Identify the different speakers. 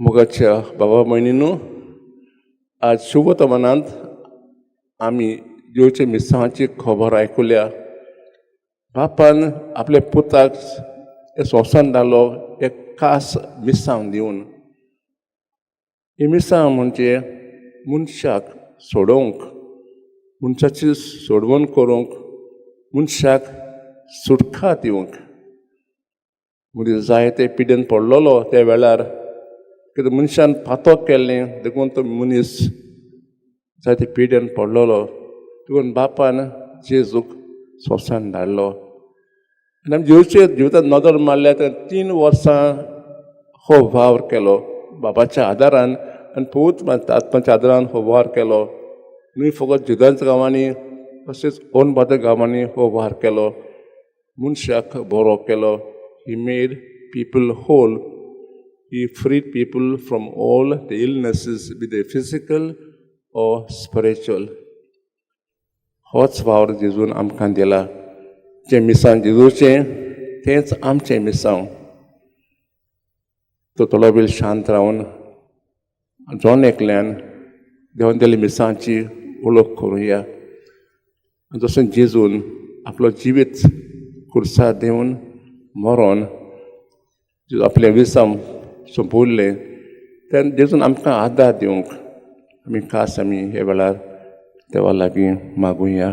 Speaker 1: मोगाच्या बाबा भयणीनू, आज शुभवर्तमानांत आमी जेजूच्या मिसांवाची खबर आयकुल्या. बापान आपल्या पुताक संवसारान धाडलो एक खास मिसांव दिवन. ही मिसांव म्हणजे मनशाक सोडोवंक, मनशाची सोडवण करूंक, मनशाक सुटका दिवंक. मनीस जायते पिडेन पडलेलो त्या वेळार, कित्याक मनशान पातक केल्लें, देखून तो मनीस जायते पिडेन पडलेलो. देखून बापान जेजूक संवसारान धाडलो. आनी आमी जेजूच्या जिवितांत नदर मारल्यार तर 3 वर्सां हो वावर केलो बापाच्या आदारान आनी पवित्र आत्माच्या आदारान हो वावर केलो. न्हय फकत जुदांच्या गांवांनी, तशेंच ओन गांवांनी हो वावर केलो. मनशाक बरो केलो. He made people whole. He freed people from all the illnesses, be they physical or spiritual. होच वावर जेजून आमकां दिला. जें मिसांव जेजूचें तेंच आमचें मिसांव. तो थोडो वेळ शांत रावन जण एकल्यान देवान दिल्ल्या मिसांची वळख करुया. जशें जेजून आपलो जिवीत खुर्सार दिवन मरोन आपलें विसांव सोंपयलें, तेन्ना जेजून आमकां आदार दिवंक आमी खास आमी ह्या वेळार देवा लागीं मागुया.